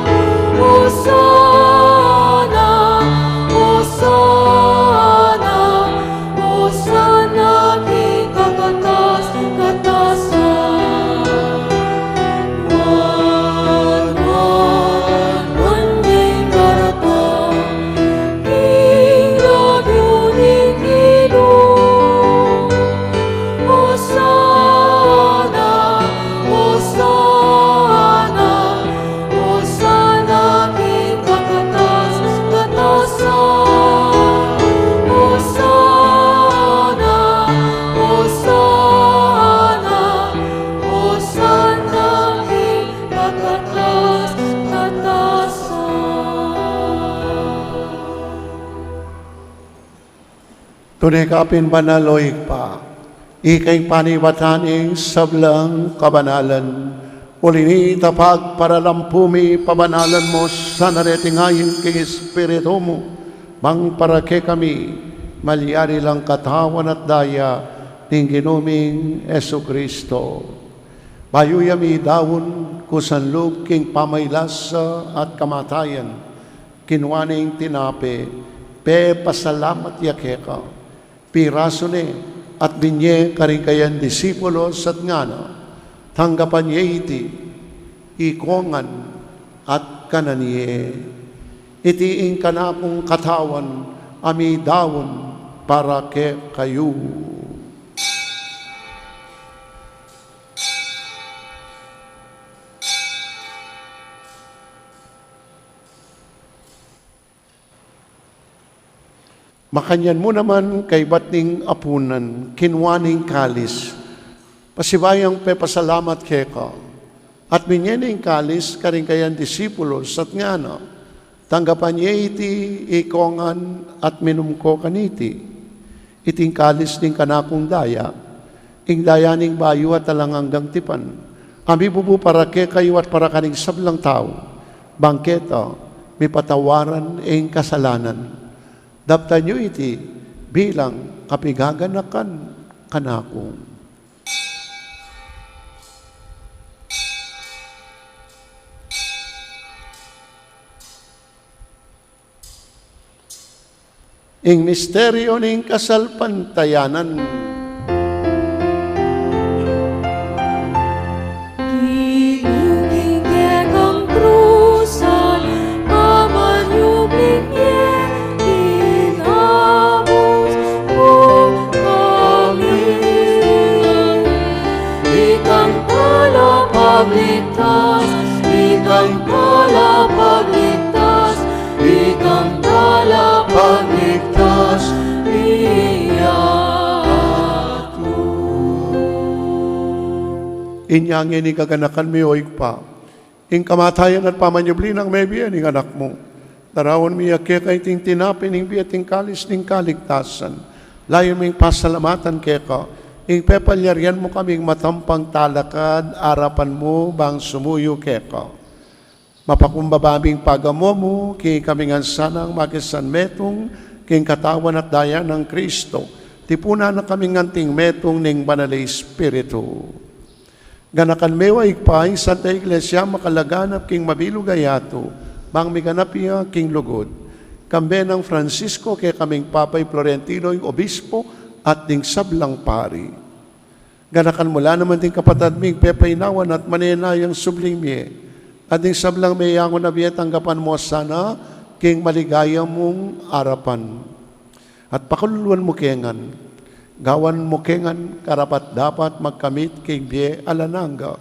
Hosana, Hosana, Hosana king kakatas-katasan. Wan, wan, wan ing daratang king lagyu ning Ginu. Hosana, Hosana, Hosana king kakatas-katasan. Hosana, Hosana, Hosana king kakatas-katasan. Tune ka pin banal, O Ibpa, ika ing panibatan ning sablang kabanalan. Uli nita, pagparalampu mi, pabanalan mu sana reting ain king Espiritu mu, bang para kekami malyari lang katawan at daya ning Ginu ming Jesucristo. Bayu ya midaun, kusan lub king pamailasa at kamatayan, kinua ne ing tinape, pepasalamat ya keka, pirasu ne, at binye karing kayang disipulos, at ngana: Tanggapan ye iti, ikong ngan, at kanan ye. Iti ing kanakung katawan a midaun para kekayu. Makanyan mu naman kaybat ning apunan, kinua ne ing kalis, pasibayung pepasalamat keka, at binye ne ing kalis karing kayang disipulos, at ngana: Tanggapan ye iti, ikong ngan, at minum ko kaniti. Iti ing kalis ning kanakung daya, ing daya ning bayu at alang anggang tipan, a mibubu para kekayu at para karing sablang tau, bang keta mipatawaran ing kasalanan. Daptan yu iti bilang kapigaganakan kanaku. Ing misteryu ning kasalpantayanan. King kekang krus a Inya ngeni gaganakan mi, o Ibpa, ing kamatayan at pamanyubli nang mebie ning Anak mu. Daraun mi keka iting tinape ning bie at ing kalis ning kaligtasan. Layun ming pasalamatan keka ing pepalyarian mu kaming matampang talakad arapan mu bang sumuyu keka. Mapakumbaba ming pagamu mu king ikami ngan sanang makisanmetung king katawan at daya nang Kristo. Tipunan na kaming anting metung ning Banal a Espiritu. Ganakan me, o Ibpa, ing Santa Iglesia makalaganap king mabilug a yatu, bang miganap ya king lugud. Kambe nang Francisco, kekaming Papa, i Florentino, ing Obispo, at ding sablang pari. Ganakan mu la naman ding kapatad ming pepainawan at manenayang subling mie, at ding sablang meyangu na bie tanggapan mu sana king maligaya mung arapan. At pakaluluan mu ke ngan, gawan mu ke ngan karapat-dapat magkamit king bie alang angga.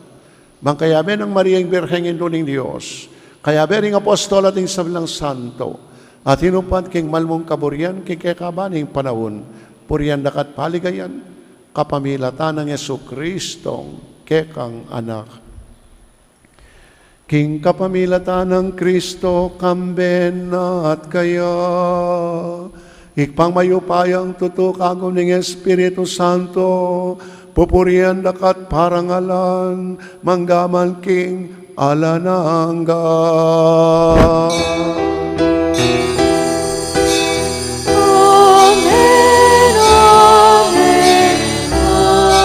Bang kayabe nang Maria ing Birheng Indu ning Dios, kayabe ring apostol at ing sablang santo, at inupad king malmung kaburian king kekaban ning panaun, purian da ka at paligayan, kapamilatan nang Jesucristong kekang Anak. King kapamilatan nang Kristo, kambe na at kaya, Ibpang mayupayang tutu, kagum ning Espiritu Santo, pupurian da ka at parangalan, mangga man king alang angga. Amen, amen, amen.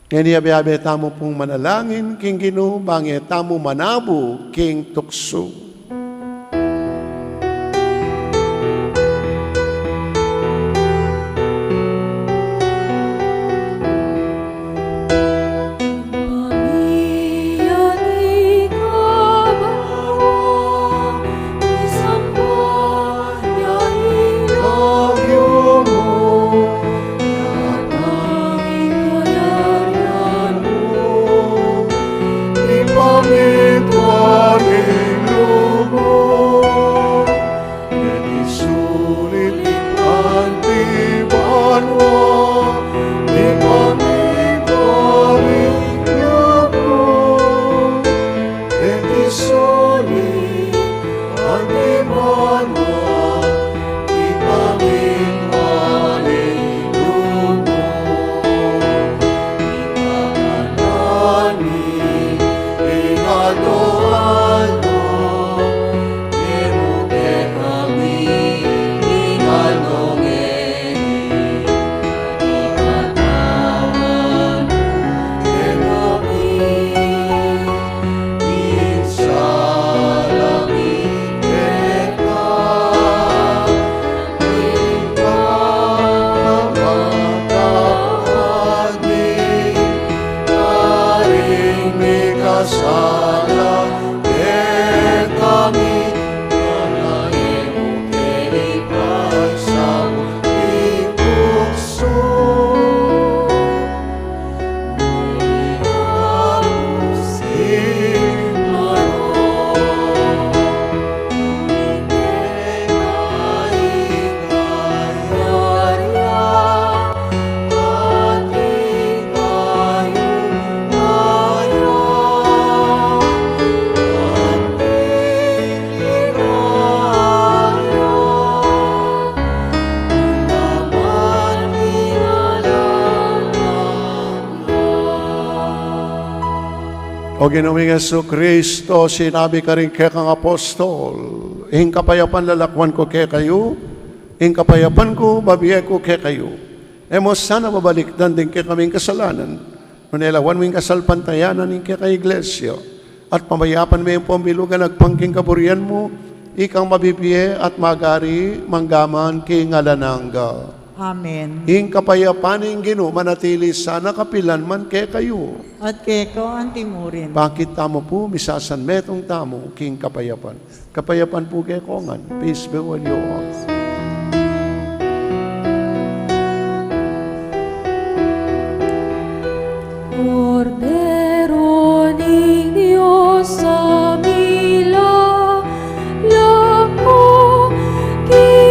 Ngeni abe-abe tamu pung manalangin king Ginu, bang e tamu manabu king tuksu. O Ginu ming Jesucristo, sinabi karing kekang apostol, ing kapayapan lalakwan ku kekayu, ing kapayapan ku babie ku kekayu. E mu sana babalikdan ding kekaming kasalanan, nune lawan mu ing kasalpantayanan ning kekang Iglesia, at pamayapan me ing pamilugan agpang king kaburian mu, ikang mabibie at magari mangga man king alang angga. Amen. Ing kapayapan ning Ginu manatili sana kapilan man kekayu. At keka antimurin. Pakit tamu pu, misasanmetung tamu king kapayapan. Kapayapan pu kekongan. Peace be with you all. Kordero ning Dios, a milalako king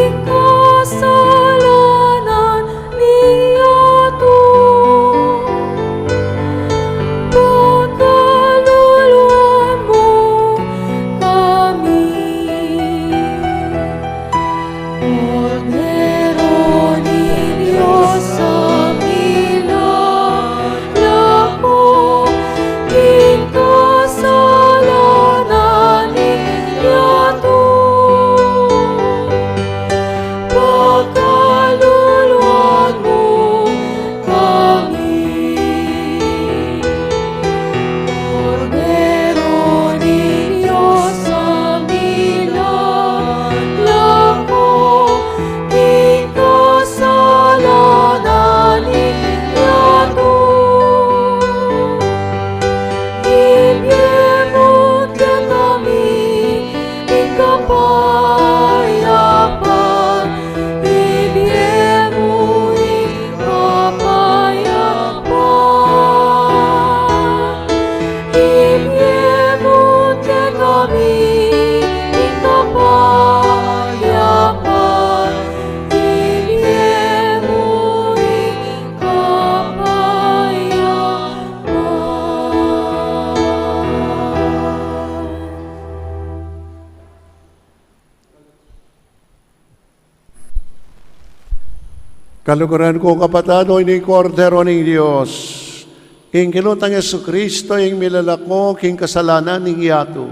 Kaluguran ku, kapatad, o ini Kordero ning Dios, ing kilutang Jesucristo, ing milalako king kasalanan ning yatu.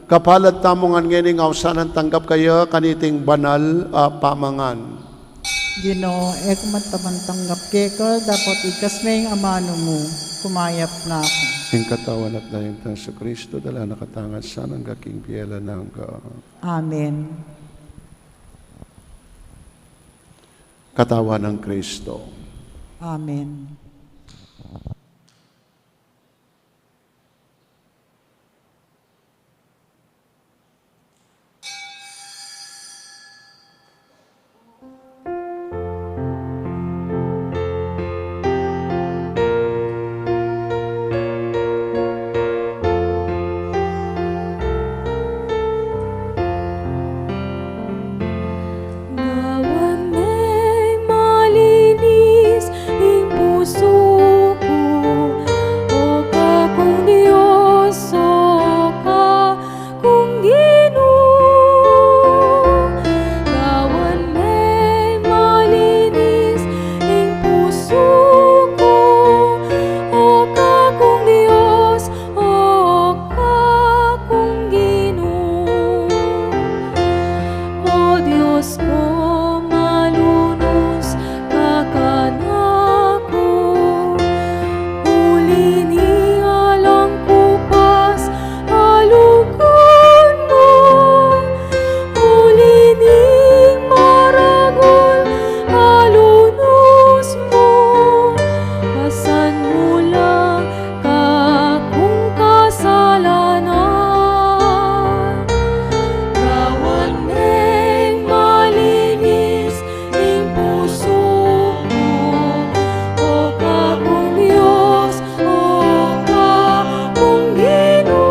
Kapalad tamu ngan ngeni ing ausan a tanggap kaya kaniting banal a pamangan. Ginu, e ku man taman tanggap keka, dapot ikas me ing amanu mu, kumayap na ku. Ing katawan at dayang nang Jesucristo, dala na katamu sana angga king bie alang angga. Amen. Katawan nang Kristo. Amen. Gawan neng malinis ing pusu ku, o Kakung Dios, o Kakung Ginu. Gawan neng malinis ing pusu ku, o Kakung Dios, o Kakung Ginu. O Dios ku, malunus ka kanaku, uli ning alang kupas a lugud mu, uli ning maragul a lunus mu, pasan mu la kakung kasalanan. Gawan neng malinis ing pusu ku, o Kakung Dios, o Kakung Ginu.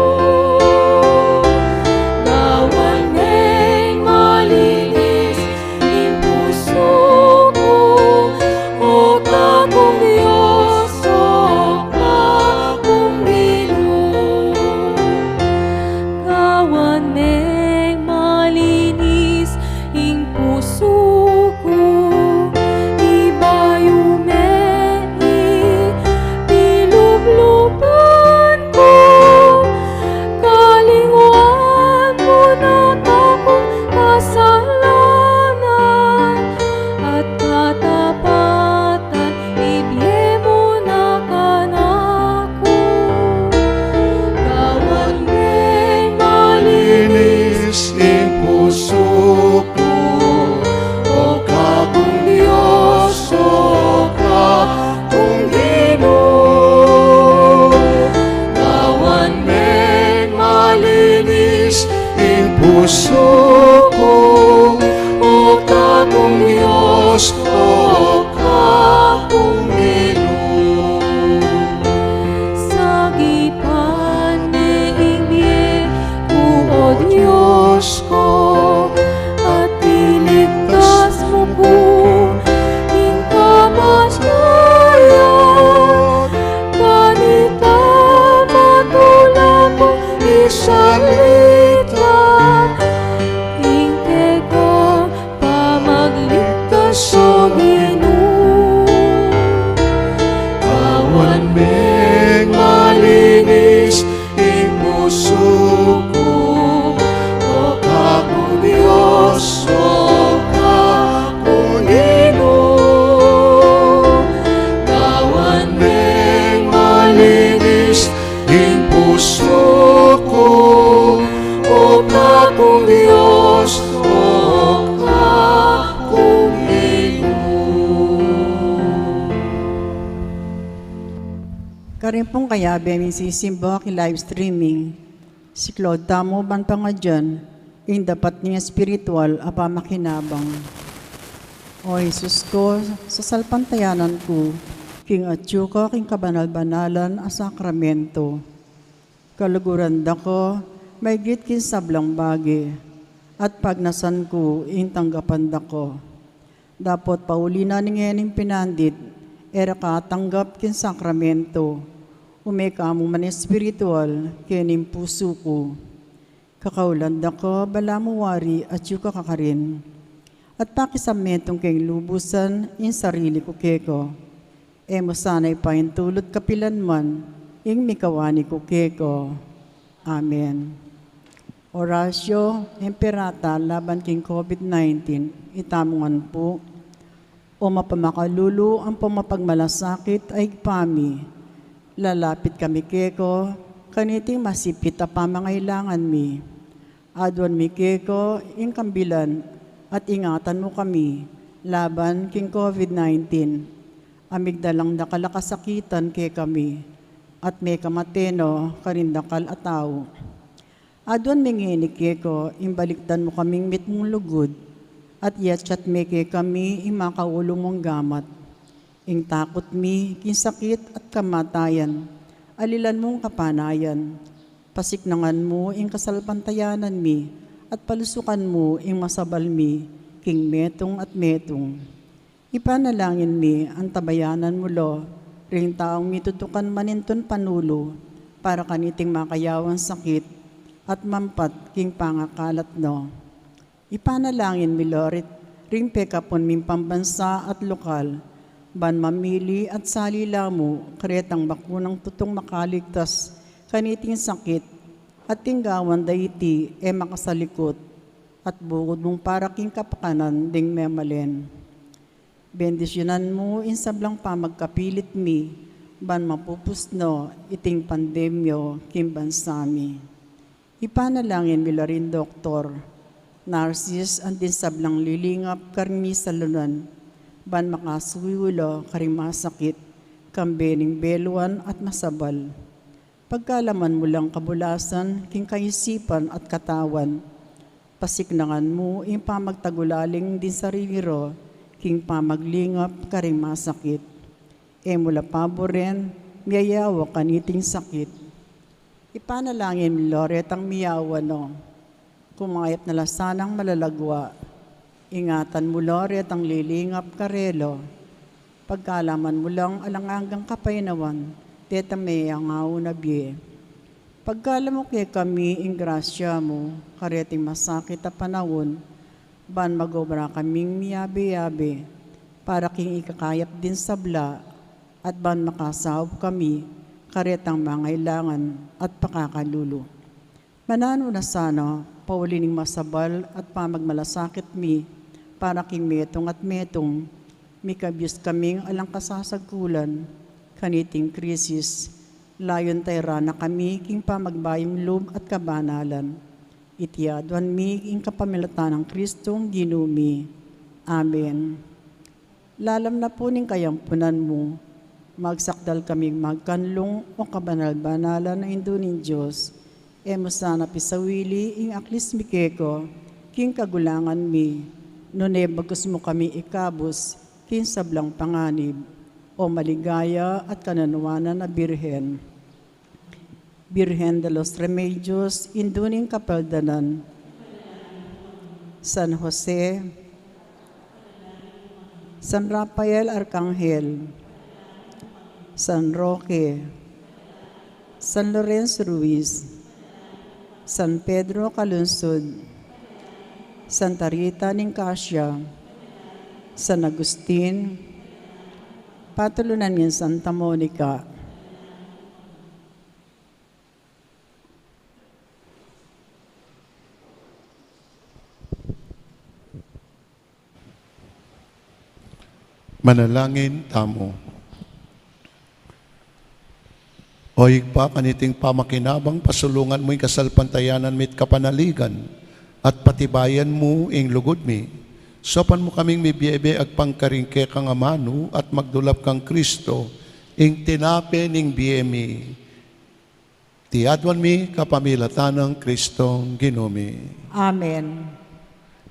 Gawan neng malinis ing pusu ku, o Kakung Dios, o Kakung Ginu. Gawan neng malinis ing pusu ku, ibayu me ing pilubluban ku, kalingwan mu na kakung kasalanan, at katapatan ibie mu na kanaku. Gawan meng malinis ing pusu ku, o Kakung Dios, o Kakung Ginu. Gawan meng malinis ing pusu ku, o Kakung Dios, o Kakung Ginu. Sagipan me ing bie ku, o Dios ku, at iligtas mu ku king kamatayan. Kanita matula kung misalita ing kekang pamagligtas, o Ginu. Gawan meng malinis ing pusu ku, o Kakung Dios, o Kakung Ginu. Gawan meng malinis ing pusu ku, o Kakung Dios, o Kakung Ginu. Karin pung kayabe ming sisimba king live streaming, siklaud tamu ban pangadyan ing dapat ning espiritual a pamakinabang. O Jesus ku, sasalpantayanan ku king atyu ka king kabanal-banalan a sakramento. Kaluguran da ka maigit king sablang bage, at pagnasan ku ing tanggapan da ka. Dapot pauli na ning ngening pinandit, e ra ka atanggap king sakramento, ume ka mu man espiritual kening pusu ku. Kakaulan da ka, balamu wari atyu ka kakarin. At pakisametung keng lubusan ing sarili ku keka. E mu sana ipaintulut kapilan man ing mikawani ku keka. Amen. Oratio Imperata laban king COVID nineteen, itamu ngan pu. O mapamakalulu ampong mapagmalasakit a Ibpa mi, lalapit kami keka kaniting masipit a pamangailangan mi. Aduan mi keka ing kambilan at ingatan mu kami laban king COVID nineteen. A migdalang dakal a kasakitan kekami at mekamate no karing dakal a tau. Aduan mi ngeni keka ing balikdan mu kaming mitmung lugud at yatyat me kekami ing makaulu mung gamat. Ing takut mi king sakit at kamatayan, alilan mung kapanayan. Pasiknangan mu ing kasalpantayanan mi at palusukan mu ing masabal mi king metung at metung. Ipanalangin mi antabayanan mu la ring taung mitutukan manintun panulu para kaniting makayawan sakit at mampat king pangakalat no. Ipanalangin mi la rit ring pekapun ming pambansa at lokal, ban mamili at sali la mu karetang bakunang tutung makaligtas kaniting sakit at king gawan da iti e makasalikut at bukud mung para king kapakanan ding memalen. Bendisyunan mu ing sablang pamagkapilit mi ban mapupus no iting pandemya king bansa mi. Ipanalangin mi la ring doktor, narsis, at ding sablang lilingap karing misalunan ban makasuyu la karing masakit kambe ning beluan at masabal. Pagkalaman mu lang kabulasan king kaisipan at katawan. Pasiknangan mu ing pamagtagulaling ding sarili ra king pamaglingap karing masakit. E mu la paburen miyayawa kaniting sakit. Ipanalangin mi la retang miyawa no. Kumayap na la sanang malalagwa. Ingatan mu la retang lilingap karela. Pagkalaman mu lang alang anggang kapaynawan detang meyangaun a bie. Pagkalub mu kekami ing grasya mu kareting masakit a panaun, ban magobra kaming miyabe-yabe para king ikakayap ding sabla, at ban makasaup kami karetang mangailangan at pakakalulu. Mananu na sana, pauli ning masabal at pamagmalasakit mi para king metung at metung, mikabyus kaming alang kasasagkulan kaniting krisis, layun tayran na kami king pamagbayung lub at kabanalan. Iti aduan mi king kapamilatan nang Kristong Ginu mi. Amen. Lalam na pu ning kayampunan mu, magsakdal kaming magkanlung, o kabanal-banalan a Indu ning Dios. E mu sana pisawili ing aklis mi keka king kagulangan mi, nune bagkus mu kami ikabus king sablang panganib, o maligaya at kananuanan a Birhen. Birhen de los Remedios, Indu ning Kapaldanan. San Jose, San Rafael Arcangel, San Roque, San Lorenzo Ruiz, San Pedro Calungsod, Santa Rita ning Cascia, San Agustin, patulunan ning Santa Monica. Manalangin tamu. O Ibpa, kaniting pamakinabang, pasulungan mu ing kasalpantayanan mi't kapanaligan, at patibayan mu ing lugud mi. Saupan mu kaming mibiebe agpang karing kekang amanu at magdulap kang Kristo, ing tinape ning bie mi. Iti aduan mi kapamilatan nang Kristong Ginu mi. Amen.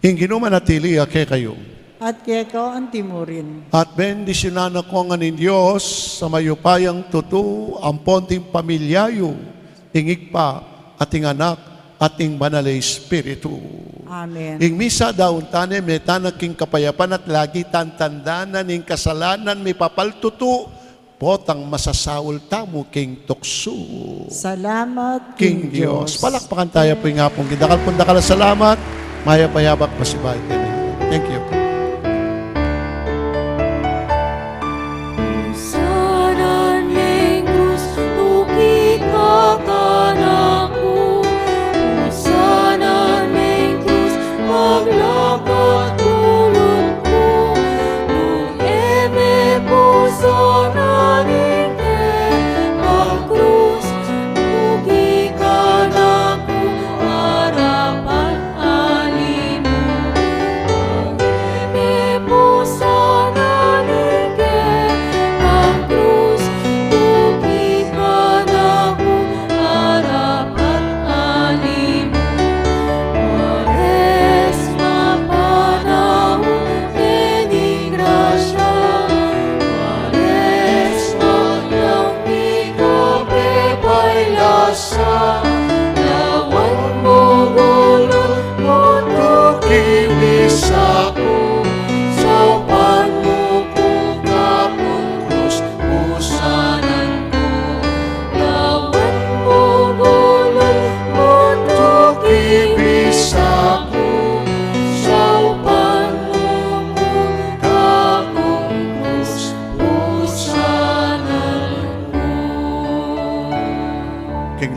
Ing Ginu manatili ya kekayu. At keka anti mu rin. At bendisyunan na ko ngan ning Dios a mayupayang tutu, ampon ding pamilya yu, ing Ibpa, at ing Anak, at ing Banal a Espiritu. Amen. Ing misa daun tane, mete tana king kapayapan at lagi tang tandanan ing kasalanan mi papaltutu, potang masasaul tamu king tuksu. Salamat king Dios. Palakpakan taya pu ing Apung king dakal pung dakal a salamat. Mayap a yabak pasibayu kekayu. Thank you.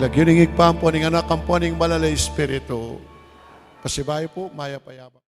Lagyu ning Ibpa, ampo ning Anak, ampo ning Banal a Espiritu. Pasibayu pu, mayap a yabak.